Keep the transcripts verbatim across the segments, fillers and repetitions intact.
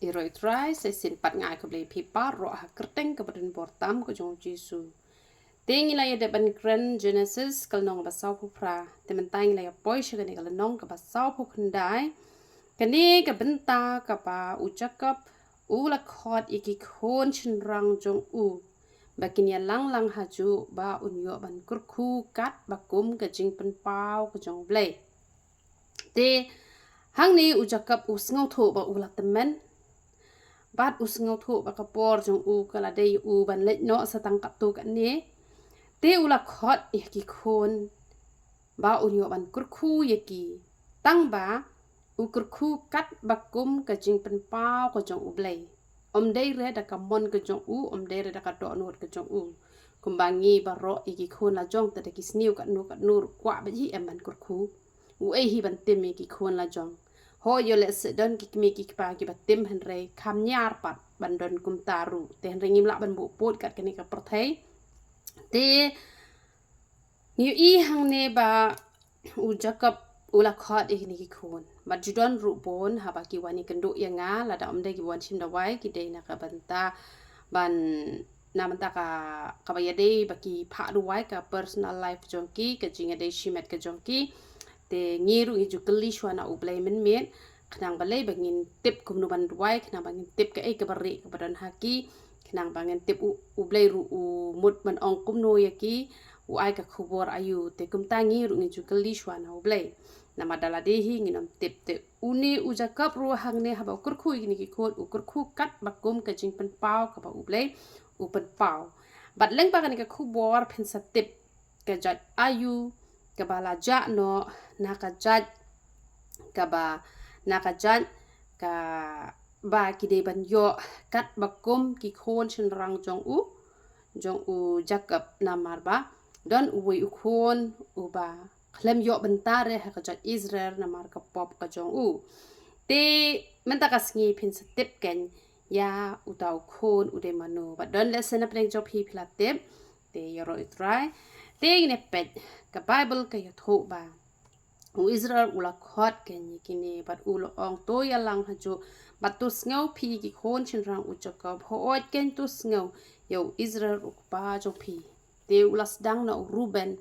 Ïaroh ïa u Trai, sa shisien pat nga ai khublei ïa phi baroh ha ka kyrteng kaba don bor tam ka jong u Jisu. Te ngi la ïa dep ban kren Genesis ka lynnong ba sawphew phra. Te mynta ngi la ïa poi sha kane ka lynnong kaba sawphew khyndai. Kane ka bynta kaba u Jakob u la khot ïa ki khun shynrang jong u ba kin ïalang lang hajuh ba un ïoh ban kyrkhu katba kum ka jingpynpaw ka jong U Blei. Te hangne u Jakob u sngewthuh ba u la tymmen, bad u sngewthuh ba ka por jong u ka la dei u ban leit noh sa tang katto katne. Te u la khot ïa ki khun ba un ïoh ban kyrkhu ïa ki, tang ba u kyrkhu katba kum ka jingpynpaw ka jong U Blei. Ym dei re da ka mon ka jong u, ym dei re da ka dohnud ka jong u. Kumba ngi baroh ïa ki khun la jong, te da ki sniew katno katno ruh kwah bha hi em ban kyrkhu. Uei hi ban tim ïa ki khun la jong. Hooid, ïoh lehse don ki kmie ki kpa kiba tim, hynrei kham ñiar pat ban don kumta ruh. Te hynrei ngim lah ban buh pud kat kane ka pyrthei. Te ngi ïohi hangne ba u Jakob u la khot ïa kine ki khun. Bad ju don ruh bun haba ki wan ïakynduh ïa nga, lada ym dei kiba wan shim dawai, ki dei na ka bynta ban, na bynta ka, kaba ïadei ba ki phah duwai, ka personal life jong ki, ka jingïadei shimet ka jong ki. Te ngi ruh ngi ju kylli shuwa na U Blei mynmiet, khnang balei ba ngin tip kumno ban duwai, khnang ba ngin tip kaei kaba rieh kaba don ha ki, khnang ba ngin tip u, U Blei ruh u mut ban ong kumno ïa ki, u ai ka khubor aïu. Te kumta ngi ruh ngi ju kylli shuwa na U Blei. Namar da lade hi ngin ym tip. Te une u Jakob ruh hangne haba u kyrkhu ïa kine ki khun, u kyrkhu katba kum ka jingpynpaw kaba U Blei u pynpaw. Bad lyngba kane ka khubor phin sa tip ka jait aïu kaba la jah noh na ka jait, kaba, na ka jait kaba ki dei ban ïoh katba kum ki khun shynrang jong u, jong u Jakob, namar ba don uwei u khun uba khlem ïoh bynta re ha ka jait Israel namar ka pop ka jong u. Te mynta ka sngi phin sa tip kein ïa uta u khun u dei mano. Bad don lehse na pdeng jong phi phi la tip. Te ïaroh ïa u Trai. Te ngin ïa peit, ka Baibl ka ïathuh ba u Israel u la khot kein ïa kine bad u la ong, to ïalang hajuh bad to sngew phi ki khun shynrang u Jakob. Hooid kein, to sngew ïa u Israel u kpa jong phi. Te u la sdang na u Ruben.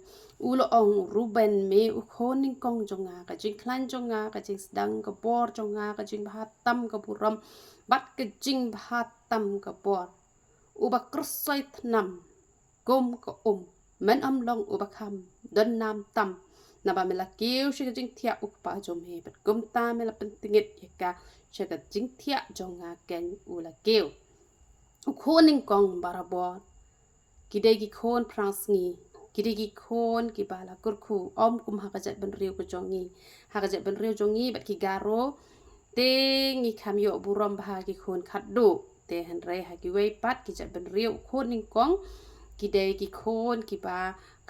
U la ong, u Ruben, me u khun nyngkong jong nga, ka jingkhlaiñ jong nga, ka jingsdang ka bor jong nga, ka jingbha tam ka burom bad ka jingbha tam ka bor. Uba kyrsoi thnam kum ka um, men ym long uba kham don nam tam, naba me la kiew sha ka jingthiah u kpa jong me, bad kumta me la pyntngit ïa ka sha ka jingthiah jong nga kein u la kiew. U khun nyngkong barabor ki dei ki khun phrangsngi, ki dei ki khun kiba la kyrkhu, ym kum ha ka jaitbynriew ka jong ngi. Ha ka jaitbynriew jong ngi bad ki Garo, te ngi kham ïoh burom bha ki khun khatduh. Te hynrei ha kiwei pat ki jaitbynriew, u khun nyngkong ki dei ki khun kiba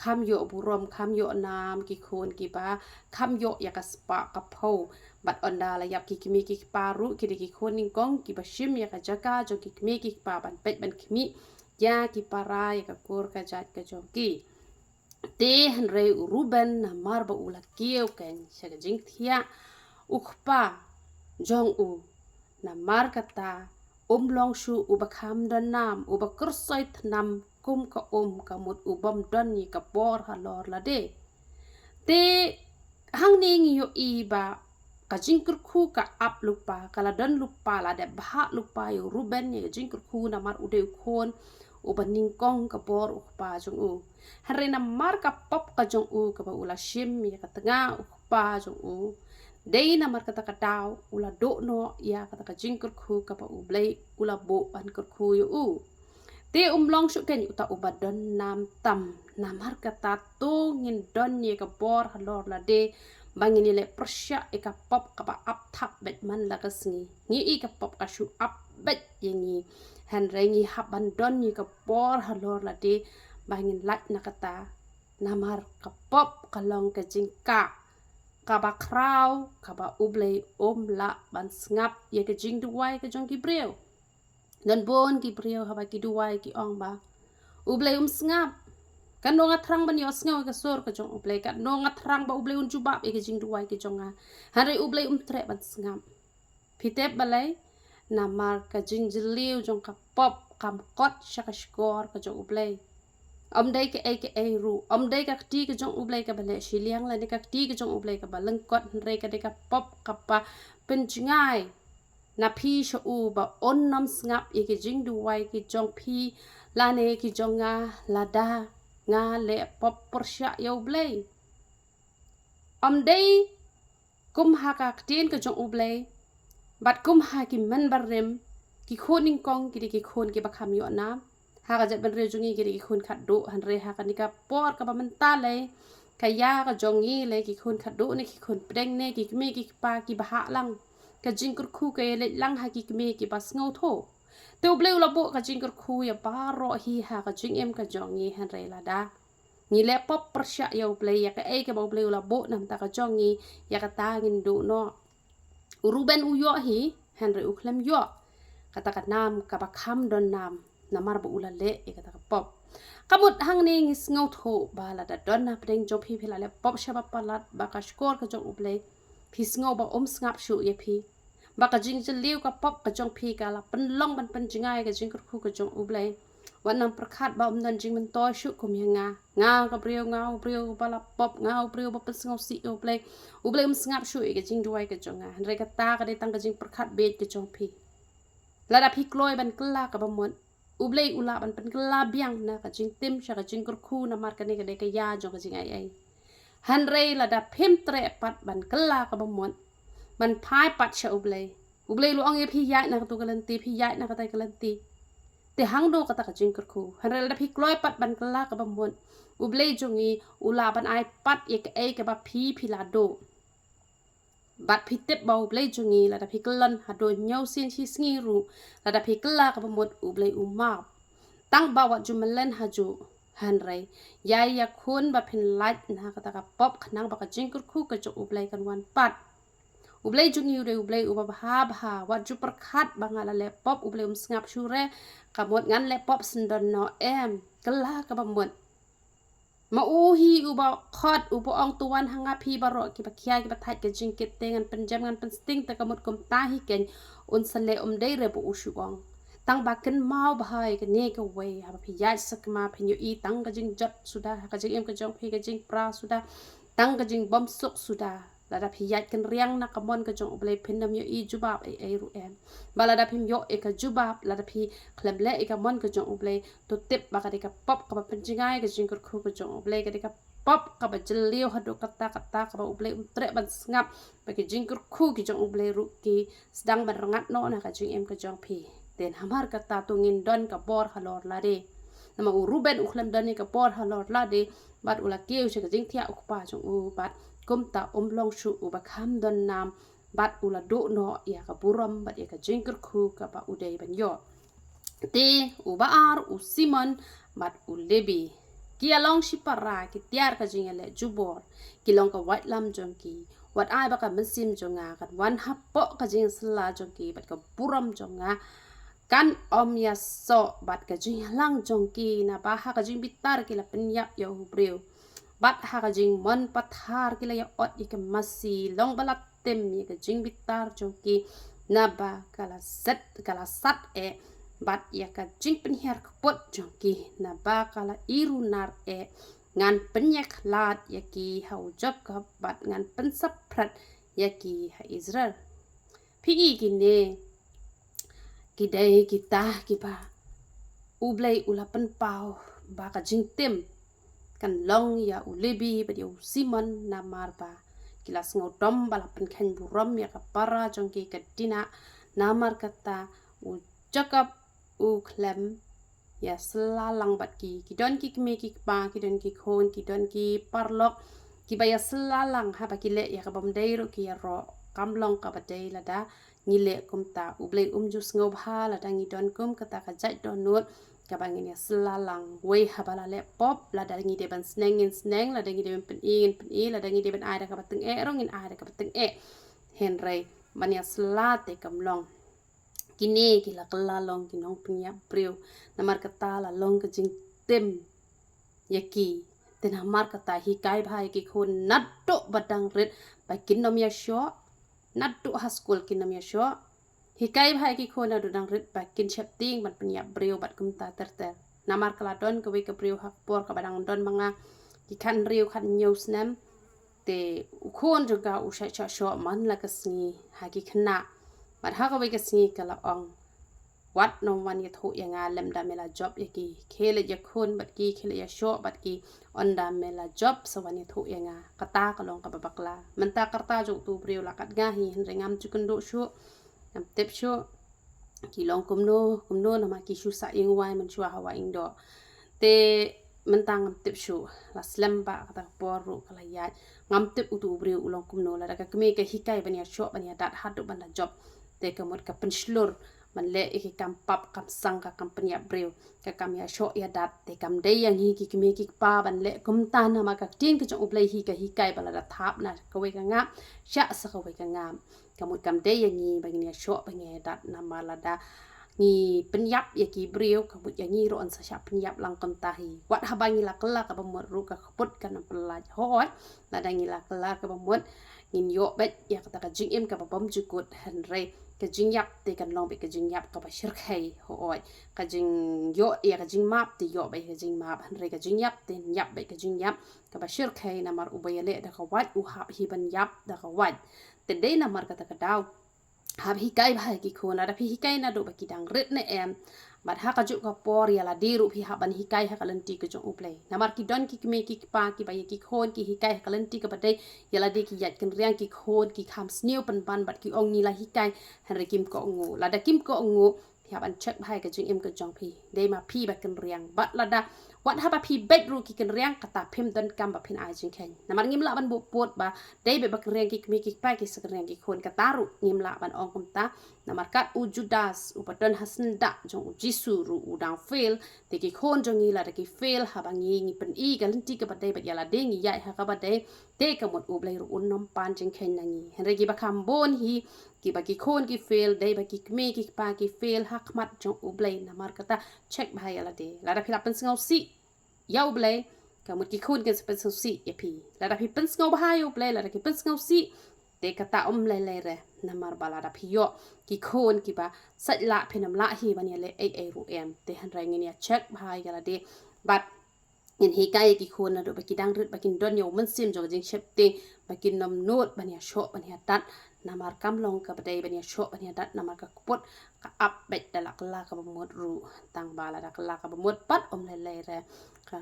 kham ïoh burom, kham ïoh nam, ki khun kiba kham ïoh ïa ka spah ka phew. Bad ynda la ïap ki kmie ki kpa ruh, ki dei ki khun nyngkong kiba shim ïa ka jaka jong ki kmie ki kpa ban peit ban khmih ïa ki para, ïa ka kur ka jait ka jong ki. Te hynrei u Ruben, namar ba u la kiew kein sha ka jingthiah u kpa jong u, namar kata um long shuh uba kham don nam, uba kyrsoi thnam kum ka um, ka mut u bym don ïa ka bor halor lade. Te hangne ngi ïohi ba ka jingkyrkhu ka ap lypa, ka la don lypa, la dep bhah lypa ïa u Ruben ïa ka jingkyrkhu namar u dei u khun uba nyngkong ka bor u kpa jong u. Hynrei namar ka pop ka jong u kaba u la shim ïa ka tnga u kpa jong u, dei namar kata ka daw u la duh noh ïa kata ka jingkyrkhu kaba U Blei u la buh ban kyrkhu ïa u. Te um long shuh kein uta uba don nam tam. Namar kata to ngin don ïa ka bor halor lade ba ngin ïaleh pyrshah ïa ka pop kaba ap thap beit man la ka sngi. Ngi i ka pop ka shu ap beit ïa ngi. Hynrei ngi hap ban don ïa ka bor halor lade ba ngin lait na kata. Namar ka pop ka long ka jingkah kaba khraw, kaba U Blei um lah ban sngap ïa ka jingduwai ka jong ki briew. Don bun ki briew haba ki duwai ki ong ba U Blei um sngap. Katno nga thrang ban ïohsngew ïa ka sur ka jong U Blei, katno nga thrang ba U Blei un jubab ïa ka jingduwai ka jong nga. Hynrei U Blei um treh ban sngap. Phi tip balei? Namar ka jingjylliew jong ka pop kam kot sha ka shkor ka jong U Blei. Ym dei kaei kaei ruh, ym dei ka kti ka jong U Blei kaba leh shiliang lane ka kti ka jong U Blei kaba lyngkot, hynrei ka dei ka pop kaba pynjngai na phi sha u ba un ym sngap ïa ki jingduwai ki jong phi lane ki jong nga lada nga leh pop pyrshah ïa U Blei. Ym dei kum ha ka ktien ka jong U Blei bad kum ha ki mynbarim, ki khun nyngkong ki dei ki khun kiba kham ïoh nam. Ha ka jaitbynriew jong ngi ki dei ki khun khatduh, hynrei ha kane ka por kaba mynta lei, ka ïa ka jong ngi lei ki khun khatduh ne ki khun pdeng ne ki kmie ki kpa kiba hap lang, ka jingkyrkhu ka ïaleit lang ha ki kmie kiba sngewthuh. Te U Blei u la buh ka jingkyrkhu ïa baroh hi ha ka jingim ka jong ngi, hynrei lada ngi leh pop pyrshah ïa U Blei, ïa kaei kaba U Blei u la buh na bynta ka jong ngi, ïa kata ngin duh noh. U Ruben u ïoh hi, hynrei u khlem ïoh kata ka nam kaba kham don nam, namar ba u la leh ïa kata ka pop. Ka mut hangne ngi sngewthuh ba lada don na pdeng jong phi, phi la leh pop shaba palat ba ka shkor ka jong U Blei, phi sngew ba um sngap shuh ïa phi, ba ka jingjylliew ka pop ka jong phi ka la pynlong ban pynjngai ka jingkyrkhu ka jong U Blei. Wat nang pyrkhat ba um don jingmyntoi shuh kum ïa nga. Nga ka briew, nga u briew ba la pop, nga u briew ba pynsngewsih ïa U Blei. U Blei um sngap shuh ïa ka jingduwai ka jong nga. Hynrei kata ka dei tang ka jingpyrkhat bieit ka jong phi. Lada phi kloi ban kylla kaba mut, U Blei u lah ban pynkylla biang na ka jingtim sha ka jingkyrkhu, namar kane ka dei ka ïa jong ka jingaiei. Hynrei lada phim treh pat ban kylla kaba mut, ban phai pat sha U Blei, U Blei u la ong ïa phi ïaid na kato ka lynti, phi ïaid na kata ka lynti. Te hangno kata ka jingkyrkhu. Hynrei lada phi kloi pat ban kylla kaba mut, U Blei jong ngi u lah ban ai pat ïa kaei kaba phi phi la duh. Bad phi tip ba U Blei jong ngi lada phi kyllon haduh hynñiew sien shi sngi ruh, lada phi kylla kaba mut U Blei u map. Tang ba wat ju mlien hajuh. Hynrei ïa ïakhun ba phin lait na kata ka pop khnang ba ka jingkyrkhu ka jong U Blei kan wan pat. U Blei jong ngi u dei U Blei uba bha bha, wat ju pyrkhat ba nga la leh pop U Blei um sngap shuh re, ka mut ngan leh pop syndon noh, em, kylla kaba mut. Ma u hi uba khot, uba ong, to wan ha nga phi baroh kiba khia kiba thait ka jingkit, te ngan pynjem ngan pynsting, te ka mut kumta hi keiñ un sa leh, um dei re ba u shu ong. Tang ba kynmaw bha ïa kane kawei, haba phi ïaid sakma phin ïohi tang ka jingjot suda ha ka jingim ka jong phi, ka jingpra suda, tang ka jingbym suk suda. Lada phi ïaid kynriang na ka mon ka jong U Blei phin ym ïohi jubab ei ei ruh, em. Ba lada phim ïoh ïa ka jubab, lada phi khlem leh ïa ka mon ka jong U Blei, to tip ba ka dei ka pop kaba pynjngai ka jingkyrkhu ka jong U Blei, ka dei ka pop kaba jylliew haduh katta katta, kaba U Blei um treh ban sngap, ba ki jingkyrkhu ki jong U Blei ruh ki sdang ban rngat noh na ka jingim ka jong phi. Te namar kata to ngin don ka bor halor lade. Namar u Ruben u khlem don ïa ka bor halor lade, bad u la kiew sha ka jingthiah u kpa jong u, bad kumta um long shuh uba kham don nam, bad u la duh noh ïa ka burom bad ïa ka jingkyrkhu kaba u dei ban ïoh. Te uba ar u Simon bad u Lebi, ki ïalong shipara, ki tiar ka jingïaleh jubor, ki long ka waitlam jong ki. Wat ai ba ka mynsiem jong nga kan wan hapoh ka jingïasylla jong ki bad ka burom jong nga kan ym ïasoh, bad ka jingïalang jong ki, naba ha ka jingbitar ki la pynïap ïa u briew, bad ha ka jingmon pathar ki la ïa-ot ïa ka masi, long ba la tim ïa ka jingbitar jong ki, naba ka la set, ka la sat eh, bad ïa ka jingpynhiar kput jong ki, naba ka la i runar eh. Ngan pynïakhlad ïa ki ha u Jakob, bad ngan pynsaphred ïa ki ha Israel. Phi i, kine ki dei kita kiba U Blei u la pynpaw ba ka jingtim kan long ïa u Lebi bad ïa u Simon, namar ba ki la sngewdom ba la pynkheiñ burom ïa ka para jong ki ka Dina. Namar kata u Jakob u khlem ïasylla lang bad ki. Ki don ki kmie ki kpa, ki don ki khun, ki don ki paralok kiba ïasylla lang, haba ki leh ïa ka bym dei ruh ki ïaroh. Kam long kaba dei lada ngi leh kumta. U Blei um ju sngewbha lada ngi don kum kata ka jait dohnud kaba ngin ïasylla lang. Wei haba la leh pop, lada ngi dei ban sneng ngin sneng, lada ngi dei ban pyni ngin pyni, lada ngi dei ban ai da kaba tyngeh ruh ngin ai da kaba tyngeh. Hynrei ban ïasylla te kam long. Kine ki la kylla long ki nongpynïap briew, namar kata la long ka jingtim ïa ki. Te namar kata hikai bha ïa ki khun naduh ba dang rit ba kin ym ïashoh, naduh ha skul kin ym ïashoh. Hikai bha ïa ki khun naduh dang rit ba kin sheptieng ban pynïap briew bad kumta ter ter. Namar ka la don kawei ka briew ha ka por kaba dang don ma nga ki khathynriew khathynñiew snem. Te u khun jong ka u shah shah shoh man la ka sngi ha ki khynnah. Bad ha kawei ka sngi ka la ong, wat nym wan ïathuh ïa nga lymda me la jop ïa ki. Khie leit ïakhun bad ki, khie leit ïashoh bad ki, ynda me la jop sa wan ïathuh ïa nga. Kata ka long kaba bakla. Mynta ka rta jong utu u briew la kat nga hi, hynrei ngam ju kynduh shuh, ngam tip shuh ki long kumno kumno, namar ki shu sah ïing wai mynshuwa ha wah ïing doh. Te mynta ngam tip shuh, la slem bha kata ka por ruh ka la ïaid. Ngam tip utu u briew u long kumno, lada ka kmie ka hikai ban ïashoh ban ïadat haduh ban da jop, te ka mut ka pynshlur ban leh ïa ki kam pap, kam sang, ka kam pynïap briew, ka kam ïashoh ïadat. Te kam dei ïa ngi ki kmie ki kpa ban leh kumta, namar ka ktien ka jong U Blei hi ka hikai ba lada thap na kawei ka ngap, shah sa kawei ka ngap. Ka mut kam dei ïa ngi ba ngin ïashoh ba ngin ïadat, namar lada ngi pynïap ïa ki briew, ka mut ïa ngi ruh yn sa shah pynïap lang kumta hi. Wat haba ngi la kylla kaba mut ruh ka kput kan ym pyllait. Hooid, lada ngi la kylla kaba mut, ngin ïoh beit ïa kata ka jingim kaba bymjukut, hynrei ka jingïap te kan long beit ka jingïap kaba shyrkhei. Hooid, ka jingïoh ïa ka jingmap te ïoh beit ka jingmap, hynrei ka jingïap te ïap beit ka jingïap kaba shyrkhei, namar uba ïaleh da ka wait u hap hi ban ïap da ka wait. Te dei namar kata ka daw, hap hikai bha ïa ki khun, lada phi hikai naduh ba ki dang rit ne em, bad ha kajuh ka por ïa lade ruh phi hap ban hikai ha ka lynti ka jong U Blei. Namar ki don ki kmie ki kpa kiba ïa ki khun ki hikai ha ka lynti kaba dei, ïa lade ki ïaid kynriang ki khun, ki kham sniew pynban bad ki ong ngi la hikai, hynrei kim kohnguh. Lada kim kohnguh, phi hap ban check bha ïa ka jingim ka jong phi. Dei ma phi ba kynriang. Bad lada wat haba phi beit ruh ki kynriang, kata phim donkam ba phin ai jingkheiñ. Namar ngim lah ban buh pud ba dei beit ba kynriang ki kmie ki kpa ki sa kynriang ki khun, kata ruh ngim lah ban ong kumta. Namar kat u Judas uba don ha syndah jong U Jisu ruh u dang fail. Te ki khun jong ngi lada ki fail, haba ngi, ngi pyni ka lynti kaba dei bad ïa lade ngi ïaid ha kaba dei, te ka mut U Blei ruh un nym pan jingkheiñ na ngi. Hynrei kiba kham bun hi, kiba ki khun ki fail, dei ba ki kmie ki kpa ki fail ha khmat jong U Blei. Namar kata, check bha ïa lade. Lada phi la pynsngewsih ïa U Blei, ka mut ki khun kin sa pynsngewsih ïa phi. Lada phi pynsngew bha ïa U Blei, lada ki pynsngewsih, te kata ym lei lei re. Namar ba lada phi ïoh ki khun kiba sait lah, phin ym lah hi ban ïaleh ei ei ruh em. Te hynrei ngin ïa check bha ïa lade. Bad ngin hikai ïa ki khun naduh ba ki dang rit ba kin don ïa u mynsiem jong ka jingsheptieng, ba kin nym nud ban ïashoh ban ïadat. Namar kam long kaba dei ban ïashoh ban ïadat, namar ka kput ka ap beit da la kylla kaba mut ruh. Tang ba lada kylla kaba mut pat ym lei lei re. Ka,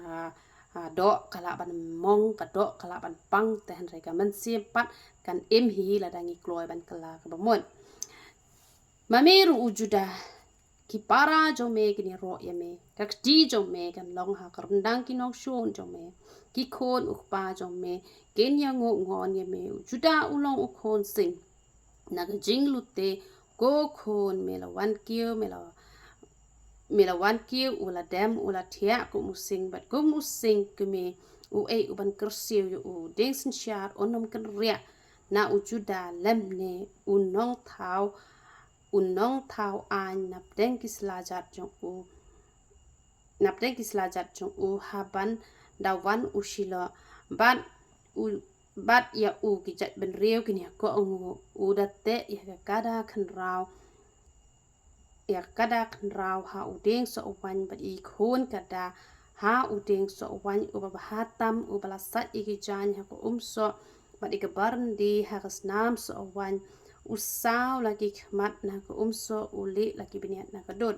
ah, doh ka lah ban mong, ka doh ka lah ban pang, te hynrei ka mynsiem pat kan im hi lada ngi kloi ban kylla kaba mut. Ma me ruh u Juda, ki para jong me kin ïaroh ïa me. Ka kti jong me kan long ha ka ryndang ki nongshun jong me. Ki khun u kpa jong me kin ïanguh ngon ïa me. U Juda u long u khun sing. Na ka jinglute, ko khun, me la wan kiew, me la, me la wan kiew, u la dem, u la thiah kum u sing, bad kum u sing kmie, uei uban kyrsiew ïa u? Dieng synshar un nym kynriah na u Juda, lymne u nongthaw, u nongthaw aiñ napdeng ki slajat jong u, napdeng ki slajat jong u, haban da wan u Shilo, bad u, bad ïa u ki jaitbynriew kin ïa kohnguh. U da teh ïa ka kada khynraw, ïa ka kada khynraw ha u dieng soh waiñ, bad ïa ki khun kada ha u dieng soh waiñ. Uba bha tam uba la sait ïa ki jaiñ ha ka um soh, bad ïa ka barndi ha ka snam soh waiñ. U saw la ki khmat na ka um soh, u lieh la ki bniat na ka dud.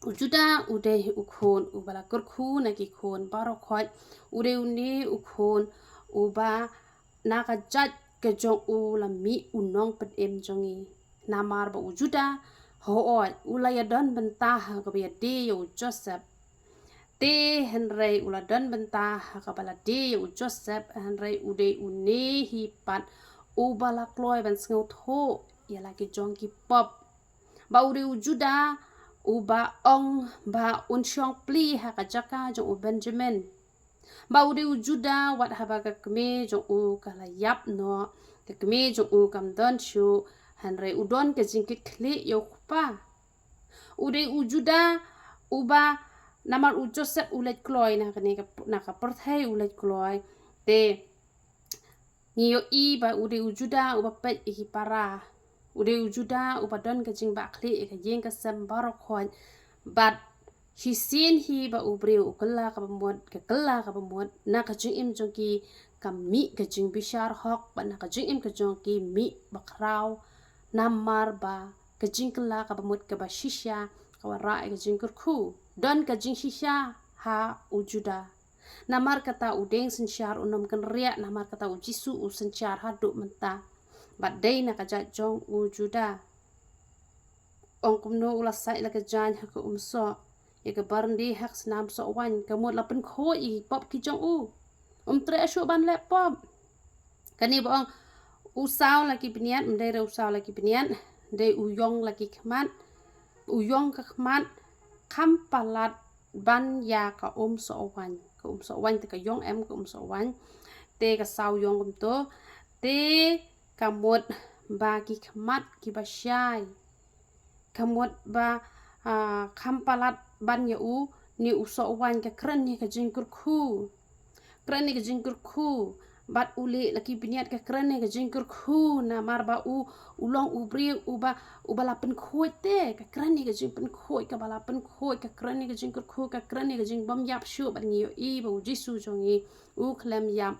U Juda u dei u khun uba la kyrkhu na ki khun baroh khoit. U dei une u khun uba na ka jait ka jong u la mih u nongpynim jong ngi. Namar ba u Juda, hooid, u la ïadon bynta ha kaba ïadei ïa u Joseph. Te hynrei u la don bynta ha kaba la dei ïa u Joseph, hynrei u dei une hi pat uba la kloi ban sngewthuh ïa la ki jong ki pop. Ba u dei u Juda uba ong ba un shong pli ha ka jaka jong u Benjamin. Ba u dei u Juda wat haba ka kmie jong u ka la ïap noh, ka kmie jong u kam don shuh, hynrei u don ka jingkitkhlieh ïa u kpa. U dei u Juda uba, namar u Joseph u leit kloi na kane ka, na ka pyrthei u leit kloi. Te ngi ïohi ba u dei u Juda uba peit ïa ki para. U dei u Judah uba don ka jingbakla ïa ka ïing ka sem baroh khoit. Bad shisien hi ba u briew u kylla kaba mut, ka kylla kaba mut, na ka jingim jong ki ka mih ka jingbishar hok, bad na ka jingim ka jong ki mih bakhraw, namar ba ka jingkylla kaba mut kaba shisha, kaba rah ïa ka jingkyrkhu. Don ka jingshisha ha u Judah. Namar kata u dieng synshar un ym kynriah, namar kata u Jisu u synshar haduh mynta. Bad dei na ka jait jong u Judah. Ong kumno u la sait la ka jaiñ ha ka umsoh, ïa ka barndi ha ka snam soh waiñ, ka mut la pynkhuid ïa ki pop ki jong u. Um treh shuh ban leh pop. Kane ba ong u saw la ki bniat, ym dei re u saw la ki bniat, dei u ïong la ki khmat, u ïong ka khmat, kham palat ban ïa ka umsoh waiñ, ka umsoh waiñ te ka ïong em ka umsoh waiñ, te ka saw ïong kumto, te ka mut ba ki khmat kiba shai. Ka mut ba, ah, kham palat ban ïa u, ne u soh waiñ ka kren ïa ka jingkyrkhu. Kren ïa ka jingkyrkhu. Bad u leh la ki bniat ka kren ïa ka jingkyrkhu namar ba u, u long u briew uba, uba la pynkhuid te. Ka kren ïa ka jingpynkhuid, kaba la pynkhuid, ka kren ïa ka jingkyrkhu, ka kren ïa ka jingbymïap shuh bad ngi ïohi ba u Jisu jong ngi u khlem ïap.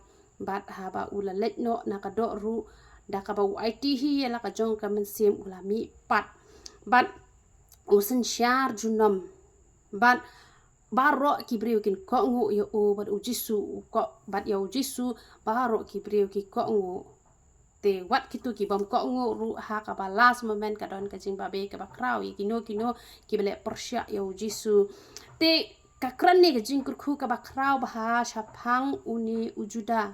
Bad haba u la leit noh na ka doh ruh, da kaba u aiti hi ïa la ka jong ka mynsiem u la mih pat. Bad u synshar junom. Bad baroh ki briew kin kohnguh ïa u, bad u Jisu u koh, bad ïa u Jisu baroh ki briew ki kohnguh. Te wat kito ki bym kohnguh ruh ha kaba last moment ka don ka jingbabe kaba khraw ïa kino kino kiba leh pyrshah ïa u Jisu. Te ka kren ne ka jingkyrkhu kaba khraw bha shaphang une u Judah.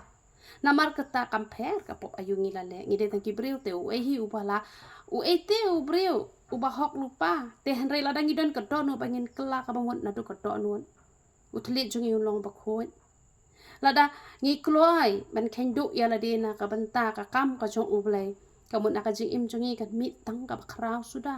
Namar kata kam pher ka pop aïu ngi la leh, ngi dei tang ki briew te uei hi uba la, uei te u briew uba hok lypa, te hynrei lada ngi don ka dohnud ba ngin kylla kaba mut naduh ka dohnud, u thylliej jong ngi un long bakhuid. Lada ngi kloi ban kheiñ duh ïa lade na ka bynta ka kam ka jong U Blei, ka mut na ka jingim jong ngi kan mih tang kaba khraw suda.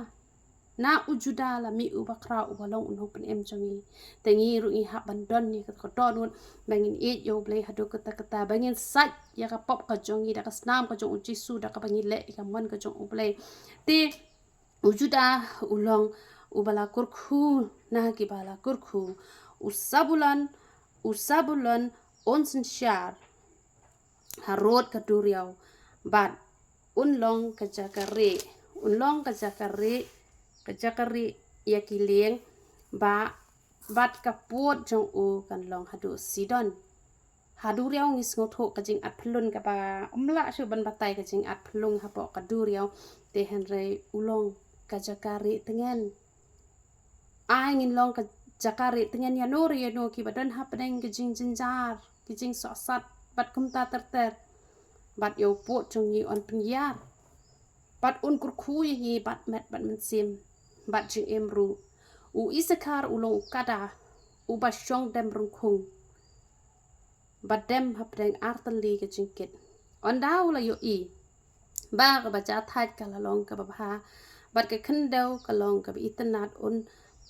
Na u Judah la mih uba khraw uba long u nongpynim jong ngi. Te ngi ruh ngi hap ban don ïa ka dohnud ba ngin ïeit ïa U Blei haduh katta katta, ba ngin sait ïa ka pop ka jong ngi da ka snam ka jong u Jisu, da kaba ngi leh ïa ka mon ka jong U Blei. Te u Judah u long uba la kyrkhu na kiba la kyrkhu. U Sabulon, u Sabulon un synshar harud ka duriaw, bad un long ka jaka rieh, un long ka jaka rieh, ka jaka rieh ïa ki lieng, ba, bad ka pud jong u kan long haduh Sidon. Ha duriaw ngi sngewthuh ka jingatphyllung kaba, ym lah shuh ban batai ka jingatphyllung hapoh ka duriaw, te hynrei u long ka jaka rieh tngen. Ai ngin long ka jaka rieh tngen ïano re ïano kiba don hapdeng ka jingjynjar, ka jingsohsat, bad kumta ter ter. Bad ïa u pud jong ngi un pynïar. Bad un kyrkhu ïa ngi bad met bad mynsiem, bad jingim ruh. U Isakhar u long u kada uba shong dem ryngkhung, ba dem hapdeng artylli ka jingkit. Ynda u la ïohi ba kaba jahthait ka la long kaba bha, bad ka khyndew ka long kaba itynnad, un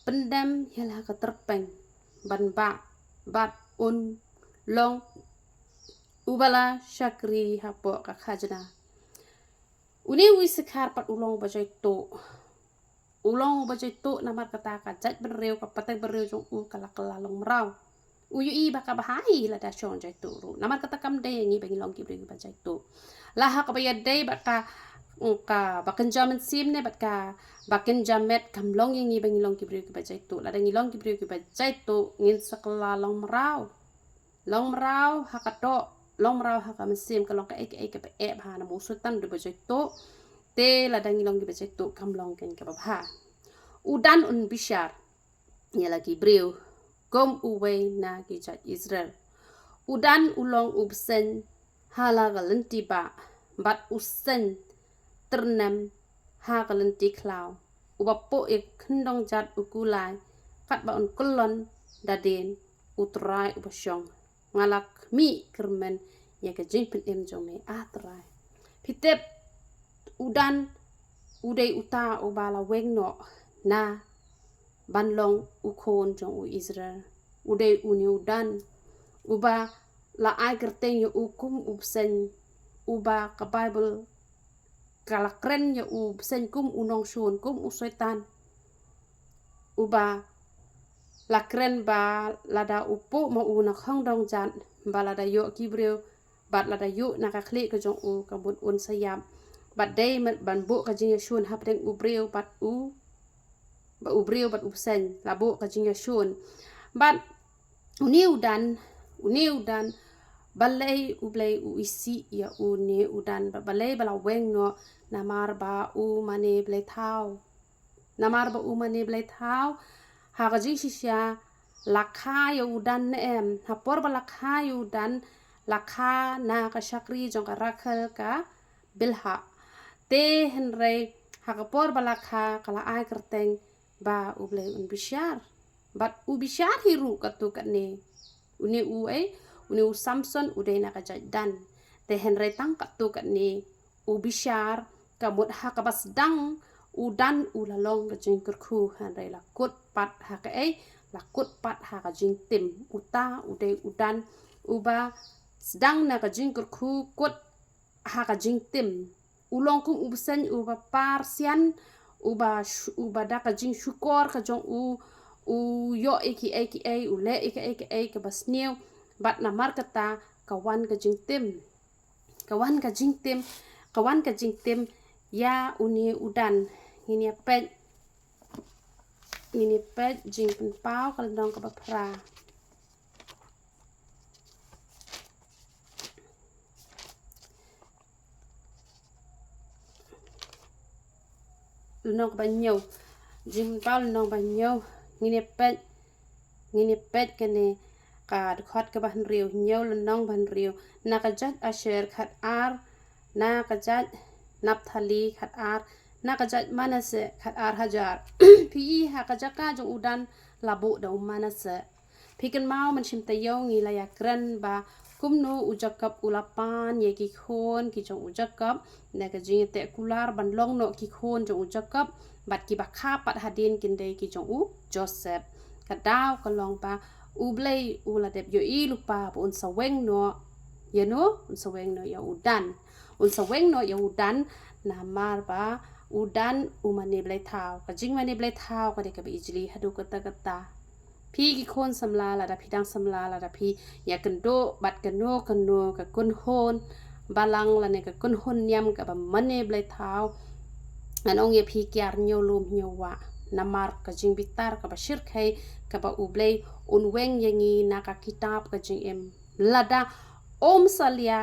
pyndem ïa la ka tyrpeng ban bah, bad un long uba la shakri hapoh ka khajna. Une u Isakhar pat u long uba jaituh. U long uba jaituh namar kata ka jaitbynriew, ka pateng bynriew jong u ka la kylla long mraw. U ïohi ba ka bha hi lada shong jaituh ruh. Namar kata kam dei ïa ngi ba ngin long ki briew kiba jaituh. La ha kaba ïadei bad ka, kaba kynja mynsiem ne bad kaba kynja met, kam long ïa ngi ba ngin long ki briew kiba jaituh. Lada ngi long ki briew kiba jaituh ngin sa kylla long mraw. Long mraw ha ka doh, long mraw ha ka mynsiem, ka long kaei kaei kaba eh bha, namar u Soitan u dei uba jaituh. Te lada ngi long kiba jaituh kam long kein kaba bha. U Dan un bishar ïa la ki briew kum uwei na ki jait Israel. U Dan u long u bseiñ ha la ka lynti bah, bad u seiñ tyrnem ha ka lynti khlaw. Uba pok ïa ka khyndong jat u kulai, katba un kyllon da dien, U Trai uba shong. Nga la khmih kyrmen ïa ka jingpynim jong me, A Trai. Phi tip, u Dan u dei uta uba la weng noh na ban long u khun jong u Israel. U dei une u Dan uba la ai kyrteng ïa u kum u bseiñ, uba ka Baibl ka la kren ïa u bseiñ kum u nongshun, kum u soitan. Uba la kren ba lada u puh ma u na khongdong jat, ba lada ïoh ki briew, bad lada ïoh na ka khlieh ka jong u, ka mut un sa ïap. Bad dei ban buh ka jingïashun hapdeng u briew bad u, ba u briew bad u bseiñ, la buh ka jingïashun. Bad une u Dan, une u Dan, balei U Blei u isih ïa une u Dan, bad balei ba la weng noh? Namar ba u mane blei thaw. Namar ba u mane blei thaw. Ha ka jingshisha la kha ïa u Dan ne em? Ha por ba la kha ïa u Dan, la kha na ka shakri jong ka Rakhel ka Bilha. Te hynrei ha ka por ba la kha, ka la ai kyrteng ba U Blei un bishar. Bad u bishar hi ruh katto katne. Une u ei, une u Samson u dei na ka jait Dan. Te hynrei tang katto katne u bishar, ka mut ha kaba sdang u Dan u la long ka jingkyrkhu, hynrei la kut pat ha ka ei, la kut pat ha ka jingtim. Uta u dei u Dan uba sdang na ka jingkyrkhu, kut ha ka jingtim. U long kum u bseiñ uba par sian, uba sh-, uba da ka jingshukor ka jong u, u ïoh ïa kiei kiei, u leh ïa kiei kiei kaba sniew. Bad namar kata ka wan ka jingtim. Ka wan ka jingtim, ka wan ka jingtim ïa une u Dan. Ngin ïa peit, ngin ïa peit Jingpynpaw ka lynnong kaba phra. Lynnong kaba hynñiew. Jingpynpaw lynnong ba hynñiew. Ngin ïa peit, ngin ïa peit kane ka dkhot kaba hynriew, hynñiew lynnong ba hynriew. Na ka jait Asher khat ar, na ka jait Naphtali khat ar, na ka jait Manasseh khat ar hajar. Phi i ha ka jaka jong u Dan la buh da u Manasseh. Phi kynmaw mynshim taïew ngi la ïa kren ba kumno u Jakob u la pan ïa ki khun ki jong u Jakob, na ka jingïateh kular ban long noh ki khun jong u Jakob, bad kiba kha pat hadien kin dei ki jong u Joseph. Ka daw ka long ba U Blei u la dep ïohi lypa ba un sa weng noh ïa no, un sa weng noh ïa u Dan. Un sa weng noh ïa u Dan, namar ba u Dan u mane blei thaw. Ka jingmane blei thaw ka dei kaba ijli haduh katta katta. Phi ki khun samla, lada phi dang samla, lada phi ïakynduh bad kano kano ka kynhun balang lane ka kynhun niam kaba mane blei thaw, ngan ong ïa phi, kiar hynñiew lum hynñiew wah. Namar ka jingbitar kaba shyrkhei kaba U Blei un weng ïa ngi na ka kitab ka jingim. Lada um salia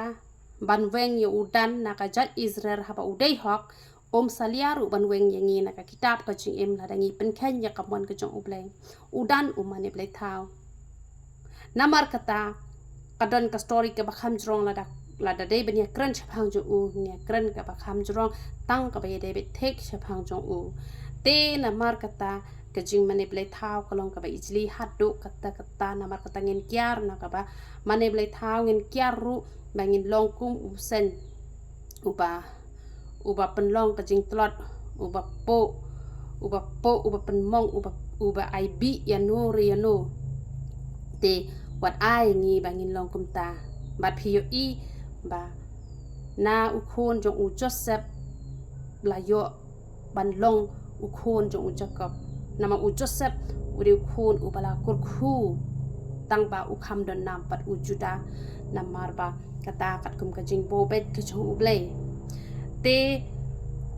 ban weng ïa u Dan na ka jait Israel haba u dei hok, um salia ruh ban weng ïa ngi na ka kitab ka jingim lada ngi pynkheiñ ïa ka mon ka jong U Blei. U Dan u mane blei thaw. Namar kata ka don ka story kaba kham jrong, lada, lada dei ban ïa kren shaphang jong u, ngi ïa kren kaba kham jrong, tang kaba ïa dei beit thik shaphang jong u. Te namar kata ka jingmane blei thaw ka long kaba ijli haduh katta katta. Namar kata ngin kiar na kaba mane blei thaw, ngin kiar ruh ba ngin long kum u bseiñ uba, uba pynlong ka jingtlot, uba puh, uba puh, uba pynmong, uba, uba ai bih ïa no re ïa no. Te wat ai ngi ba ngin long kumta. Bad phi ïohi ba na u khun jong u Joseph la ïoh ban long u khun jong u Jakob. Namar u Joseph u dei u khun uba la kyrkhu tang ba u kham don nam pat u Judah. Namar ba kata katkum ka jingbawbeit ka jong U Blei. Te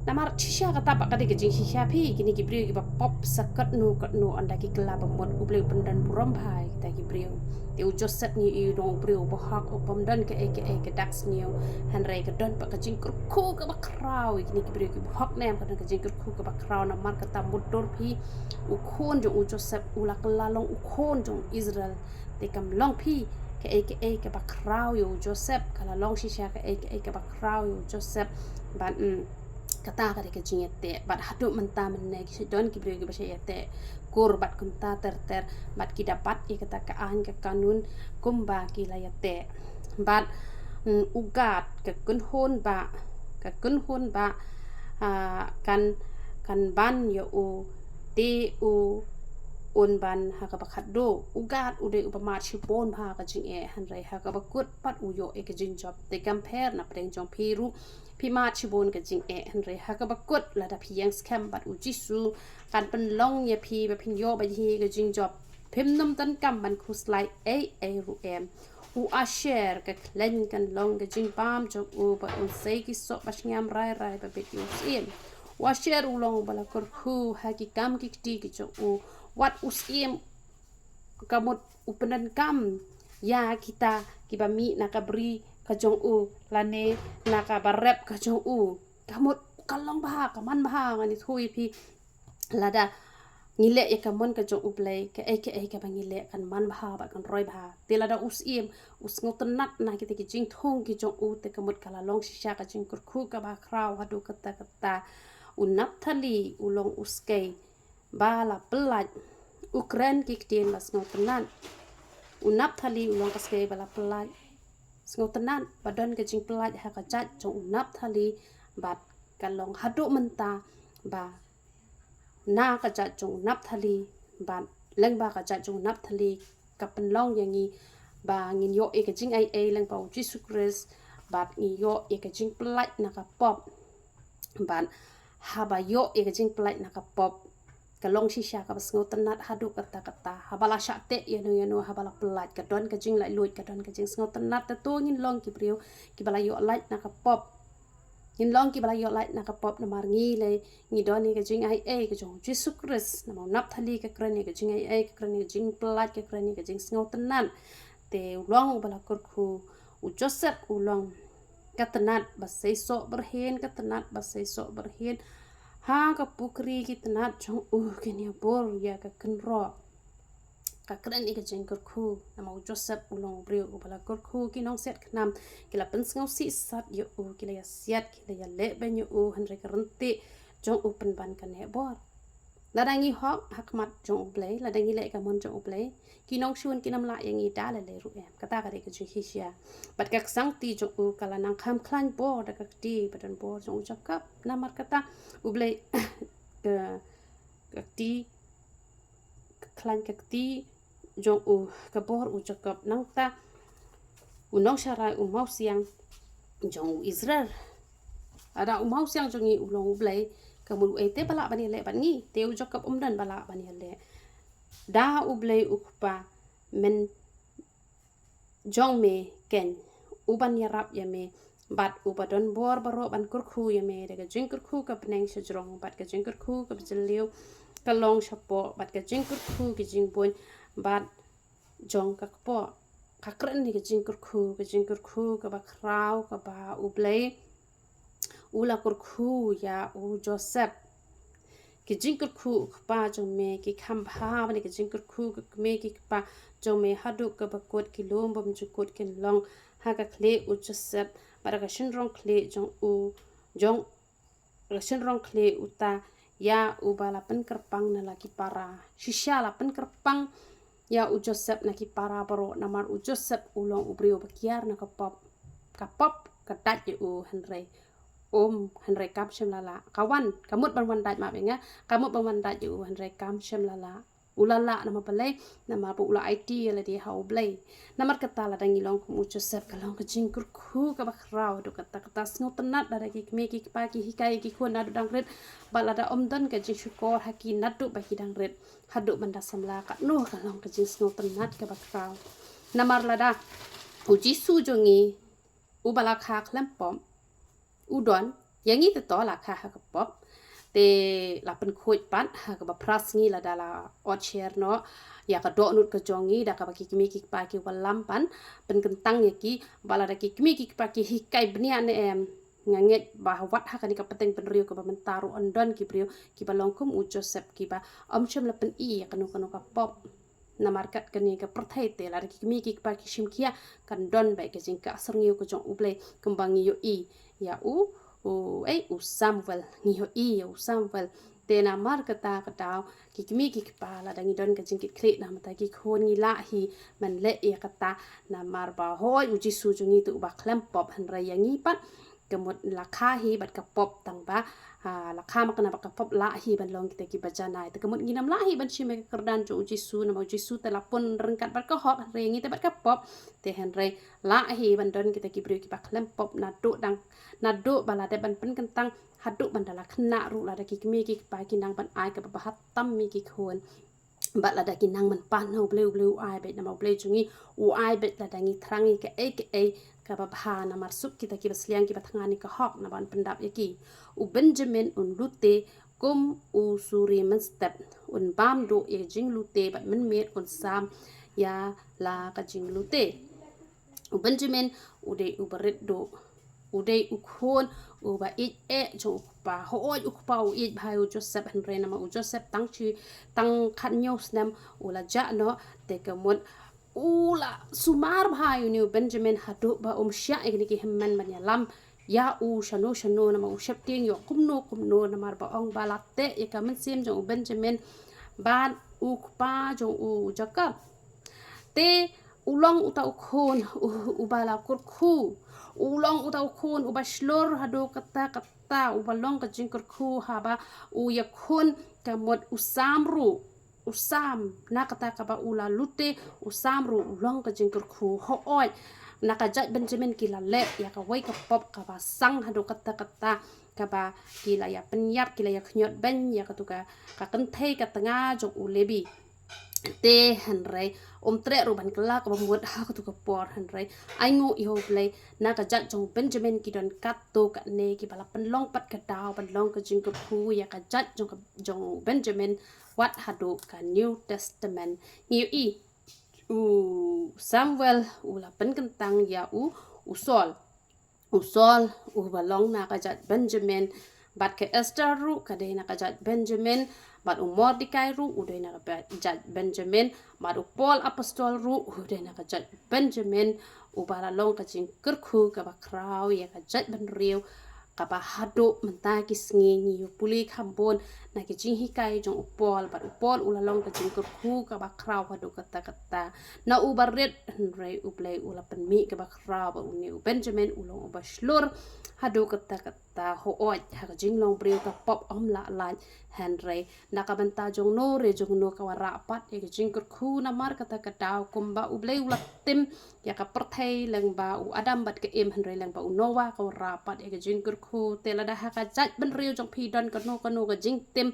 namar shisha kata pat ka dei ka jingshisha phi, kine ki briew kiba pop sa katno katno, ynda ki kylla ba mut, U Blei u pyndon burom bha ïa kita ki briew. Te u Joseph ngi i u long u briew uba hok, u bym don kaei kaei ka dak sniew. Hynrei ka don pat ka jingkyrkhu kaba khraw ïa kine ki briew kiba hok ne em, ka don ka jingkyrkhu kaba khraw. Namar kata mutdur phi, u khun jong u Joseph u la kylla long u khun jong Israel. Te kam long phi kaei kaei kaba khraw ïa u Joseph, ka la long shisha kaei kaei kaba khraw ïa u Joseph. Bad, mm, kata ka dei ka jingïateh. Bad haduh mynta mynne ki shu don ki briew kiba shu ïateh kur bad kumta ter ter, bad ki da bat ïa kata ka aiñ ka kanun kumba ki la ïateh. Bad, mm, u Gad, ka kynhun bah, ka kynhun bah, ah, kan, kan ban ïa u, te u un ban ha kaba khatduh. U Gad u dei uba mad shibun bha ka jingeh, hynrei ha kaba kut pat u ïoh ïa ka jingjop. Te kam pher na pdeng jong phi ruh, Phi mad shibun ka jingeh, hynrei ha kaba kut lada phi ïeng skhem bad u Jisu, kan pynlong ïa phi ba phin ïoh bad hi ka jingjop. Phim nym donkam ban khuslai ei ei ruh em. U Asher ka khlaiñ kan long ka jingbam jong u bad un sei ki soh ba shngiam rai rai ba bit ïa u syiem. U Asher u long ba la kyrkhu ha ki kam ki kti ki jong u. Wat u syiem ka mut u pyndonkam ïa kita kiba mih na ka bri ka jong u, lane na kaba rep ka jong u. Ka mut ka long bha, ka man bha. Ngan ïathuh ïa phi, lada ngi leh ïa ka mon ka jong U Blei, kaei kaei kaba ngi leh kan man bha bad kan roi bha. Te lada u syiem u sngewtynnat na kita ki jingthung ki jong u, te ka mut ka la long shisha ka jingkyrkhu kaba khraw haduh katta katta. U Naphtali u long u skei ba la pyllait, u kren ki ktien ba sngewtynnat. U Naphtali u long ka skei ba la pyllait, sngewtynnat, ba don ka jingpyllait ha ka jait jong u Naphtali, bad ka long haduh mynta ba na ka jait jong u Naphtali, bad lyngba ka jait jong u Naphtali ka pynlong ïa ngi ba ngin ïoh ïa ka jingaiei lyngba u Jisu Khrist, bad ngin ïoh ïa ka jingpyllait na ka pop. Bad haba ïoh ïa ka jingpyllait na ka pop, ka long shisha kaba sngewtynnat haduh katta katta. Haba la shah teh ïano ïano, haba la pyllait, ka don ka jinglaitluid, ka don ka jingsngewtynnat. Te to ngin long ki briew kiba la ïoh lait na ka pop. Ngin long kiba la ïoh lait na ka pop namar ngi lei ngi don ïa ka jingaiei ka jong u Jisu Khrist. Namar u Naphtali ka kren ïa ka jingaiei, ka kren ïa ka jingpyllait, ka kren ïa ka jingsngewtynnat. Te u long uba la kyrkhu. U Joseph u long ka tnat ba seisoh byrhien, ka tnat ba seisoh byrhien. Ha ka pukri ki tnat jong u kin ïa bor ïa ka kynroh. Ka kren ïa ka jingkyrkhu. Namar u Joseph u long u briew uba la kyrkhu, ki nongsiat khnam ki la pynsngewsih sat ïa u, ki la ïa siat, ki la ïa leh beiñ ïa u, hynrei ka ryntih jong u pynban ka neh bor. Lada ngi hok ha khmat jong U Blei, lada ngi leh ka mon jong U Blei, ki nongshun kin ym lah ïa ngi da lei lei ruh em. Kata ka dei ka jinghisha. Bad ka ksangti jong u ka la nang kham khlaiñ bor da ka kti ba don bor jong u Jakob. Namar kata U Blei ka, ka kti, ka khlaiñ ka kti jong u ka bor u Jakob, nangta u nongsharai u mawsiang jong u Israel. Lada u mawsiang jong ngi u long U Blei, ka mut uei te ba lah ban ïaleh bad ngi? Te u Jakob um don ba lah ban ïaleh. Da U Blei u Kpa, men jong me keiñ, uban ïarap ïa me, bad uba don bor baroh ban kyrkhu ïa me da ka jingkyrkhu ka bneng shajrong bad ka jingkyrkhu ka bajylliew, ka long shapoh bad ka jingkyrkhu ka jingbuiñ bad jong ka kpoh. Ka kren ïa ka jingkyrkhu, ka jingkyrkhu kaba khraw kaba U Blei u la kyrkhu ïa u Joseph. Ki jingkyrkhu u kpa jong me ki kham bha bad ki jingkyrkhu ki kmie ki kpa jong me haduh kaba kut, ki lum bymjukut kin long ha ka khlieh u Joseph bad ha ka shynrong khlieh jong u, jong ka shynrong khlieh uta ïa uba la pynkyrpang na la ki para. Shisha la pynkyrpang ïa u Joseph na ki para baroh, namar u Joseph u long u briew ba kiar na ka pop. Ka pop ka dait ïa u, hynrei um, hynrei kam shym la lah. Ka wan, ka mut ban wan dait, map ïa nga, ka mut ban wan dait ïa u, hynrei kam shym la lah. U la lah namar balei? Namar ba u la aiti ïa lade ha U Blei. Namar kata lada ngi long kum u Joseph, ka long ka jingkyrkhu kaba khraw, haduh katta katta sngewtynnat lada ki kmie ki kpa ki hikai ïa ki khun naduh dang rit, bad lada um don ka jingshukor ha ki naduh ba ki dang rit haduh ban da samla, katno ka long ka jingsngewtynnat kaba khraw. Namar lada u Jisu jong ngi uba la kha khlem pop u don, ïa ngi te to la kha ha ka pop, te la pynkhuid pat ha kaba phra sngi lada la ot sher noh ïa ka dohnud ka jong ngi da kaba ki kmie ki kpa ki wallam ban pynkyntang ïa ki. Bad lada ki kmie ki kpa ki hikai bniah ne em, nga ngeit ba wat ha kane ka pateng bynriew kaba mynta ruh yn don ki briew kiba long kum u Joseph kiba ym shym la pyni ïa kano kano ka pop. Namar kat kane ka pyrthei te lada ki kmie ki kpa ki shim khia, kan don beit ka jingkah syrngiew ka jong U Blei kumba ngi ïohi ïa u, u, ei, u Samuel, ngi ïohi ïa u Samuel. Te namar kata ka daw ki kmie ki kpa lada ngi don ka jingkitkhlieh na ka bynta ki khun ngi lah hi ban leh ïa kata, namar ba hooid u Jisu jong ngi te uba khlem pop, hynrei ïa ngi pat Ka mut la kha hi bad ka pop tang ba, ah, la kha ma kane bad ka pop lah hi ban long kita kiba janai. Te ka mut ngin ym lah hi ban shim ïa ka kyrdan jong u Jisu, namar u Jisu te la pun ryngkat bad ka hok, hynrei ngi te bad ka pop. Te hynrei lah hi ban don kita ki briew kiba khlem pop naduh dang, naduh ba la dep ban pynkyntang haduh ban da la khynnah ruh, lada ki kmie ki kpa ki nang ban ai kaba bha tam ïa ki khun. Bad lada ki nang ban pan ha U Blei, U Blei u ai beit, namar U Blei jong ngi u ai beit lada ngi thrang ïa kaei kaei kaba bha. Namar suk kita kiba sliang kiba thngan ïa ka hok, naba un pyndap ïa ki. U Benjamin un lute kum u suri mynstep, un bam duh ïa ka jinglute bad mynmiet un sam ïa la ka jinglute. U Benjamin u dei uba rit duh, u dei u khun uba ïeit eh jong u kpa. Hooid, u kpa u ïeit bha ïa u Joseph, hynrei namar u Joseph tang shi, tang khathynñiew snem u la jah noh. Te ka mut u la sumar bha ïa une u Benjamin haduh ba um shah ïa kine ki hynmen ban ïalam ïa u shano shano, namar u sheptieng ïa u kumno kumno, namar ba ong ba la teh ïa ka mynsiem jong u Benjamin bad u kpa jong u, u Jakob. Te u long uta u khun u, uba la kyrkhu. U long uta u khun uba shlur haduh katta katta, uba long ka jingkyrkhu haba u ïakhun, ka mut u sam ruh, u sam na kata kaba u la lute, u sam ruh u long ka jingkyrkhu. Hooid, na ka jait Benjamin ki la leh ïa kawei ka pop kaba sang haduh katta katta, kaba ki la ïa pynïap, ki la ïa khñiot beiñ ïa katu ka, ka kynthei ka tnga jong u Lebi. Te hynrei um treh ruh ban kylla kaba mut ha katu ka por, hynrei ainguh ïa U Blei, na ka jait jong u Benjamin ki don katto katne kiba la pynlong pat ka daw ban long ka jingkyrkhu ïa ka jait jong ka, jong u Benjamin wat haduh ka New Testament. Ngi ïohi u Samuel u la pynkyntang ïa u, u Saul. U Saul uba long na ka jait Benjamin, bad ka Esther ruh ka dei na ka jait Benjamin, bad u Mordekai ruh u dei na ka ba-, jait Benjamin, bad u Paul Apostol ruh u dei na ka jait Benjamin, uba la long ka jingkyrkhu kaba khraw ïa ka jaitbynriew, kaba haduh mynta ki sngi ngi ïa pule kham bun na ki jinghikai jong u Paul, bad u Paul u la long ka jingkyrkhu kaba khraw haduh katta katta. Na uba rit, hynrei U Blei u la pynmih kaba khraw bad une u Benjamin u long uba shlur haduh katta katta. Hooid, ha ka jinglong briew ka pop ym lah lait, hynrei na ka bynta jongno re jongno ka wanrah pat ïa ka jingkyrkhu. Namar kata ka daw kumba U Blei u la tim ïa ka pyrthei lyngba u Adam bad ka Im, hynrei lyngba u Noah ka wanrah pat ïa ka jingkyrkhu. Te lada ha ka jaitbynriew jong phi don kano kano ka jingtim,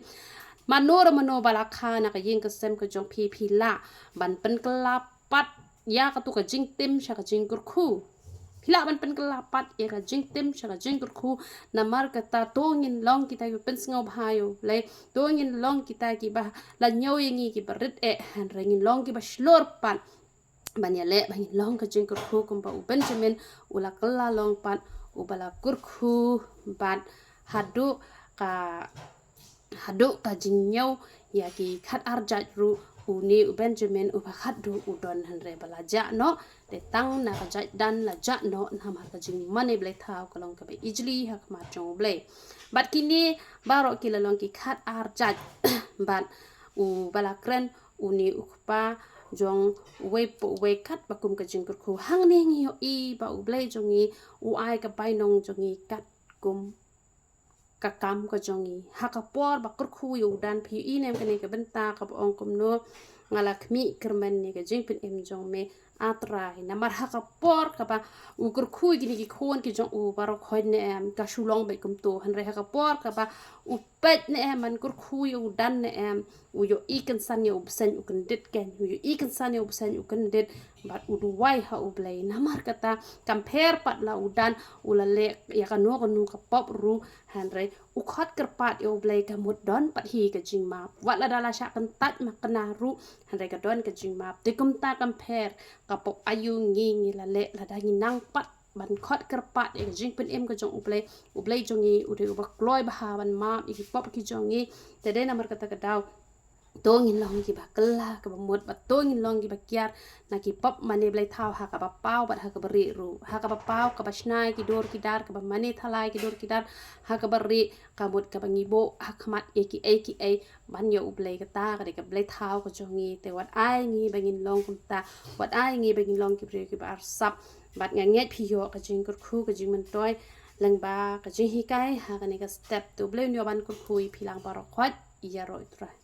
mano re mano ba la kha na ka ïing ka sem ka jong phi, phi lah ban pynkylla pat ïa katu ka jingtim sha ka jingkyrkhu. Phi lah ban pynkylla pat ïa ka jingtim sha ka jingkyrkhu. Namar kata to ngin long kita kiba pynsngewbha ïa U Blei, to ngin long kita kiba la ñiew ïa ngi kiba rit eh, hynrei ngin long kiba shlur pat ban ïaleh ba ngin long ka jingkyrkhu kumba u Benjamin u la kylla long pat, uba la kyrkhu bad haduh ka, haduh ka jingñiew ïa ki khatar jait ruh, une u Benjamin uba khatduh u don, hynrei ba la jah noh. Te tang na ka jait Dan la jah noh namar ka jingmane blei thaw ka long kaba ijli ha khmat jong U Blei. Bad kine baroh ki la long ki khatar jait. Bad uba la kren une u kpa jong uwei pa uwei katba kum ka jingkyrkhu. Hangne ngi ïohi ba U Blei jong ngi u ai ka bainong jong ngi katkum ka kam ka jong ngi. Ha ka por ba kyrkhu ïa u Dan, phi ïohi ne em kane ka bynta kaba ong kumno: Nga la khmih kyrmen ïa ka jingpynim jong me, A Trai. Namar ha ka por kaba u kyrkhu ïa kine ki khun ki jong u baroh, hooid ne em, ka shu long beit kumto, hynrei ha ka por kaba u peit ne em ban kyrkhu ïa u Dan ne em, u ïohi kynsan ïa u bseiñ u kyndit kein, u ïohi kynsan ïa u bseiñ u kyndit, bad u duwai ha U Blei. Namar kata kam pher pat la u Dan u la leh ïa kano kano ka pop ruh, hynrei u khot kyrpad ïa U Blei, ka mut don pat hi ka jingmap. Wat lada la shah kyntait makna ruh, hynrei ka don ka jingmap. Te kumta kam pher ka pop aïu ngi, ngi la leh, lada ngi nang pat ban khot kyrpad ïa ka jingpynim ka jong U Blei. U Blei jong ngi u dei uba kloi bha ban map ïa ki pop ki jong ngi. Te dei namar kata ka daw to ngin long kiba kylla kaba mut, bad to ngin long kiba kiar na ki pop mane blei thaw ha kaba paw bad ha kaba rieh ruh. Ha kaba paw, kaba shna ïa ki dur ki dar, kaba mane thala ïa ki dur ki dar ha kaba rieh, ka mut kaba ngi buh ha khmat ïa kiei kiei ban ïa U Blei. Kata ka dei ka blei thaw ka jong ngi. Te wat ai ngi ba ngin long kumta, wat ai ngi ba ngin long ki briew kiba arsap. Bad nga ngeit phi ïoh ka jingkyrkhu, ka jingmyntoi Lyngba ka jinghikai ha kane ka step, to U Blei un ïoh ban kyrkhu ïa phi lang baroh khot. Ïaroh ïa U Trai.